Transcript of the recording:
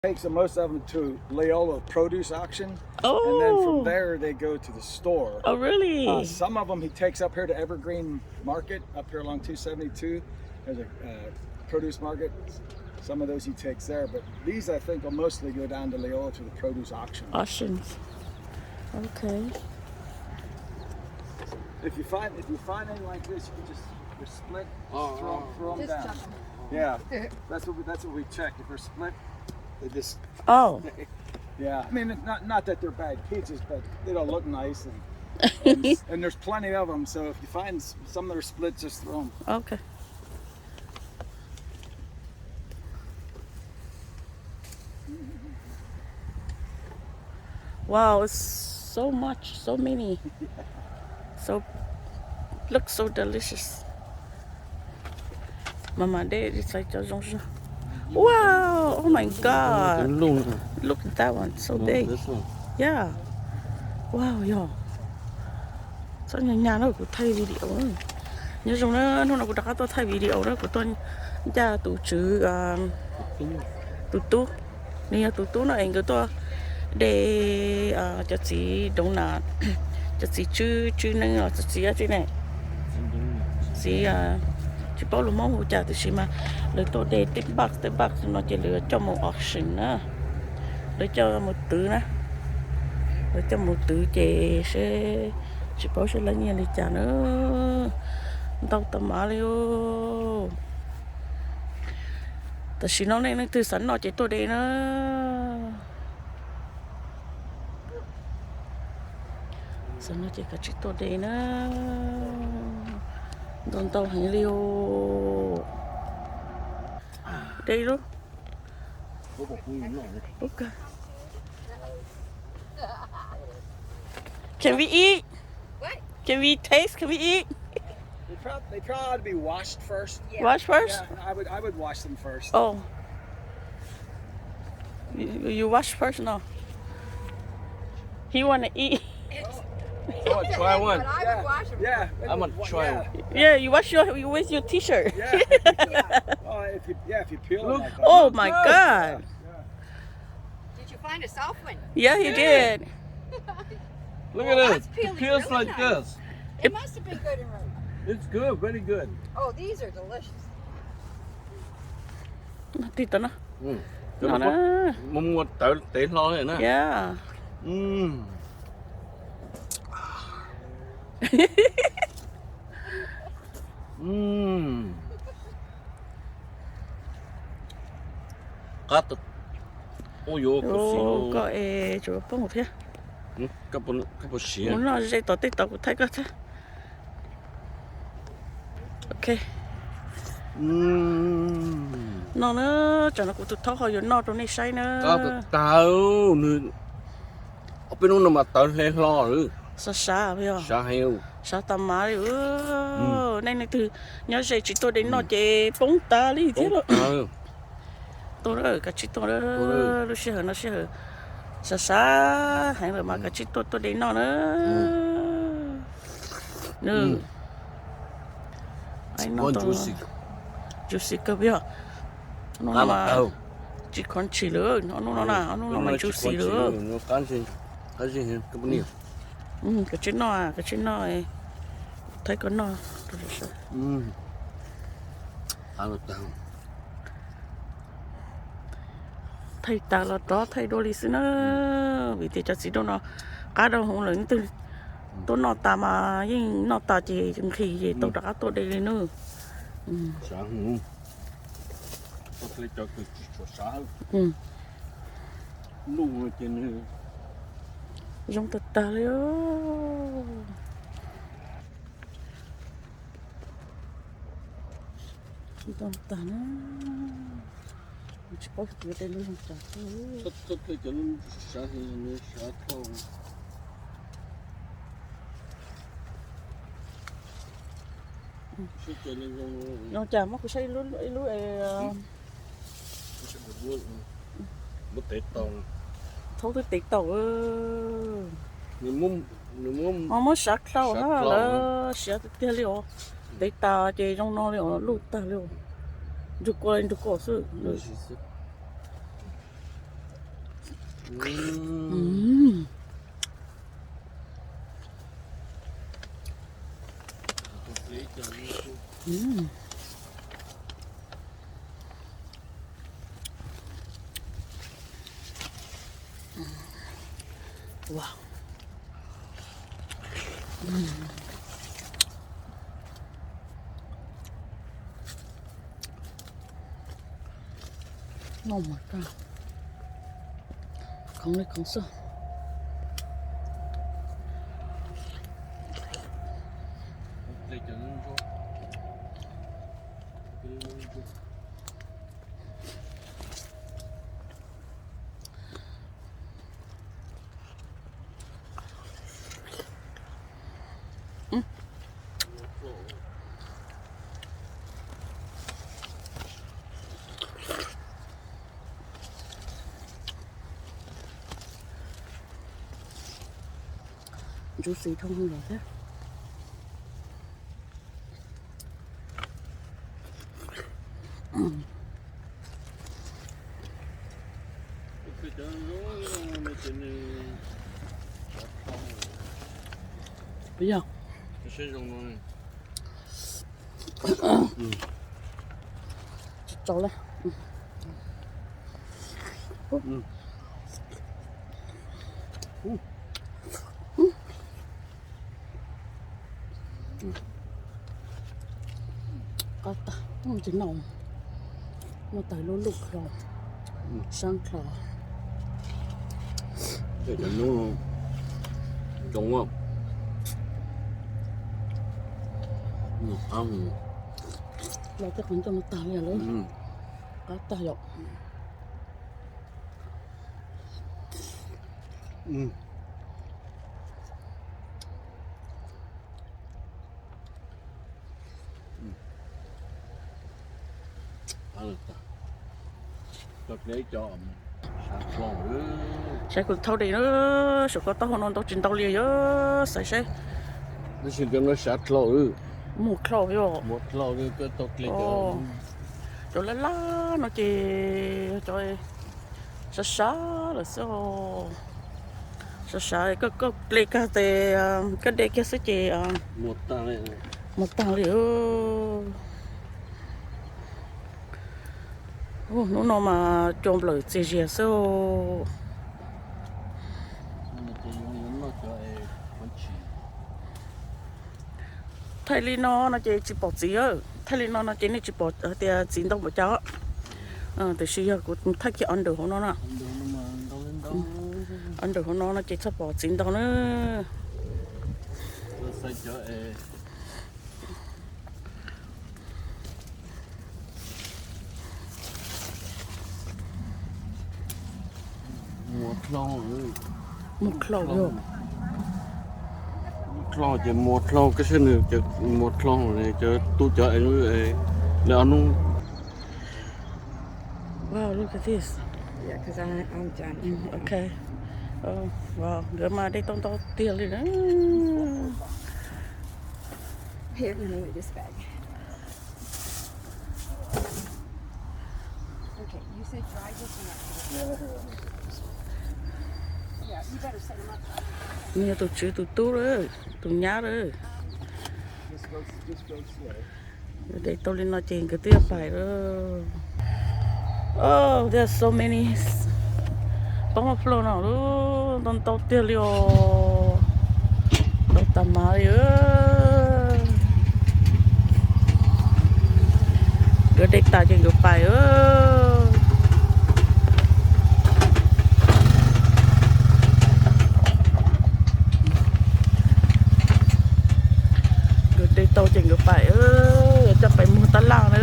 Takes the most of them to Leola Produce Auction, and then from Oh, there they go to the store. Oh, really? Uh, some of them he takes up here to Evergreen Market up here along two seventy-two. There's a uh, produce market. Some of those he takes there, but these I think will mostly go down to Leola to the produce auction. Auctions. Okay. If you find if you find any like this, you can just they're split, just throw, throw them Just down. Chuck 'em. Yeah, that's what we, that's what we check. If they're split, they just Oh. Yeah, I mean, not not that they're bad pizzas, but they don't look nice, and and, and there's plenty of them. So if you find s- some that are split, just throw them. Okay. Wow, it's so much, so many. So, looks so delicious. Mama, de txais cov zoo zoo. Wow, oh my God. Look at that one, so big. Yeah. Wow, yog. Txhob nyas nyas na, kuv thaij video. Nyob zoo na, hnub no kuv rov qab tuaj thaij video na, kuv tuaj ncaj tus tswv, tus tub, nws yog tus tub no es nkawd tuaj de cov txiv doona, cov txiv tswb, tswb neeb los txiv dab tsi ne, txiv, tsis paub lus Hmoob hu cas tiam sis mas lawv tuaj de tej box tej box no ces lawv coj mus auction na, lawv coj mus twv na, lawv coj mus twv ces seb, tsis paub seb lawv nyiaj li cas na, ntau tag mas li os. Tam sim no nej leej twg xav noj ces tuaj de na. Xav noj ces kav tsij tuaj de na. Ntau ntau heev li os. De lub. Can we eat? Can we taste? Can we eat? They prob- they probably ought to be washed first. Wash first? Yeah, I would I would wash them first. Oh. You, you wash first, no? He wanna eat. I wanna try one. But I would wash 'em. Yeah, I'm gonna try 'em. Yeah, you wash your with your t-shirt. Yeah. Well, if you yeah if you peel 'em like that. Oh my God. Did you find a soft one? Yeah, he did. Look at this. It peels like this. It must have been good and right. It's good, very good. Oh, these are delicious. Tig tau no. No na. Muaj muaj tawv tev hlo na. Yeah. Qab, ua yuav koj es tsuas poob thiab. Koj puas siav? Mus noj ze tom tej tod kuv thaij koj thiab. Ok. Noj na, tsam no kuv tus thaub ho yuav noj rau nej saib na. Tawv, nws ob peb hnub no mas tawv hle hlo lawm. Sav sav, sav tas mas li. Nej leej twg nyob ze tsis tuaj de noj ces poob tas li thiab. Tuaj, kav tsij tuaj, lub sij hawm no sij hawm sav sav heev lawm mas kav tsij tuaj tuaj de noj na. Juicy kawg peb os. Hnub no mas tsis crunchy lawm, hnub no na, hnub no mas juicy lawm. Kav tsij noj, kav tsij noj, thaij koj noj. Thaij tas los rov thaij dua li xwb na, vim tias cov txiv dua no qab dua hwv lawm, leej twg tuaj noj tas mas yeej noj tas ces nqhis ces tau rov qab tuaj de li nawb. Zoo tag tag li. Zoo tag na. Tsis paub tias de lub zoo cas xwb. Zoo cas muab kuv saib ib lub, ib lub. Thaub twb tev tau. Muab sav dlhau na, lawv siav tiag tiag li os. Tev tas ces zoo no li os, luj tag li os. Nrug kua li nrug kua xwb. Nws, Noj mas kaj, khoov li khoov xwb. Ntsuv xis dhau los thiab. Puas yog? Tsis tau li. Qab tag, tsis noj, muaj tawg lub lub hlo, sab hlo. Cov nub zoo, los tej qhov ncauj no tag li lawm, qab tag yom. Saib kuv thauj dej na, saum ko taub hau no ntau tsis ntau li yog xaiv saib. Tab sis cov no sav dlhau, muag dlhau yog. Cov laj laj no ces cov sab sab lawm xwb. Sab sab koj ple kag tes, koj de kiag xwb ces muag tag li. Hnub no mas cua nplawm txias zias xwb. Thaij li no no ces tsis pom txiv, thaij li no no ces nej tsis pom hais tias txiv ntau npaum cas. Tiam sis yog kuv thaij kiag under hauv no na. Under hauv no no ces txhob pom txiv ntau na. Muag dlhau, muag dlhau, muag dlhau ces muag dlhau, koj saib nws ces muag dlhau, cov tu cov es lawv ob hnub. Wow, look at this. Yeah, 'cause I, I'm done. Mm, okay. Oh, wow, nkawd mas de tau ntau tiag li na. Here, let me move this bag. Okay, you said dry this one up. Yeah, you better set 'em up. Nws yog tus tswv tus tub lawm, tus nyab lawm. Just go, just go slow. De tau li no ces nkawd twb yuav pais lawm. Oh, there are so many. Poob maj plog no lub ntau ntau tiag li os. Ntau tas mas li. Nkawd de tas ces nkawd pais. Nkawd de tau ces nkawd pais, coj pais muag tab laj na.